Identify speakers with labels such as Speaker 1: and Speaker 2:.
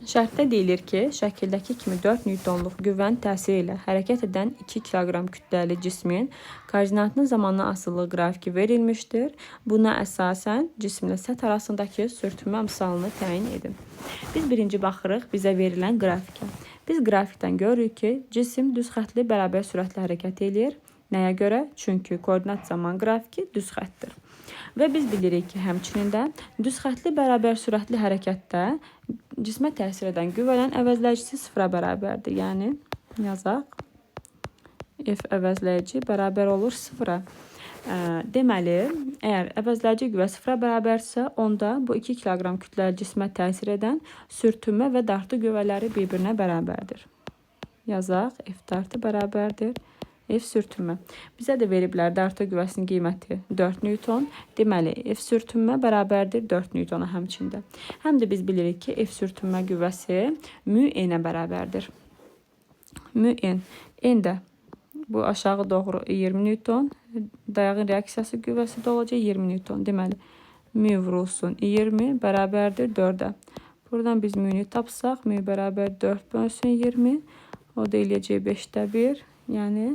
Speaker 1: Şərtdə deyilir ki, şəkildəki kimi 4 Newtonluq qüvvənin təsiri ilə hərəkət edən 2 kiloqram kütləli cismin koordinatının zamandan asılılığı qrafiki verilmişdir. Buna əsasən cisimlə səth arasındakı sürtünmə amsalını təyin edin. Biz birinci baxırıq bizə verilən qrafikə. Biz qrafikdən görürük ki, cisim düz xəttli bərabər sürətlə hərəkət eləyir. Nəyə görə? Çünki koordinat zaman qrafiki düz xəttdir. Və biz bilirik ki, həmçinin də düz xəttli bərabər sürətli hərəkətdə cismə təsir edən qüvvələrin əvəzləyicisi sıfıra bərabərdir. Yəni yazaq. F əvəzləyici bərabər olur sıfıra. Deməli, əgər əvəzləyici qüvvə sıfıra bərabərsə, onda bu 2 kiloqram kütləli cismə təsir edən sürtünmə və dartı qüvvələri bir-birinə bərabərdir. Yazaq, F dartı bərabərdir F sürtünmə. Bizə də veriblər dartı qüvvəsinin qiyməti 4 Newton. Deməli, F sürtünmə bərabərdir 4 Newtona həmçində. Həm də biz bilirik ki, F sürtünmə qüvvəsi mü n-ə bərabərdir. Mü n. N də bu aşağı doğru 20 Newton. Dayağın reaksiyası qüvvəsi də olacaq 20 Newton. Deməli, mü vurulsun 20 bərabərdir 4-ə. Buradan biz mü-nü tapsaq, mü bərabər 4 bölsün 20. O da eləyəcək 5-də 1. Yəni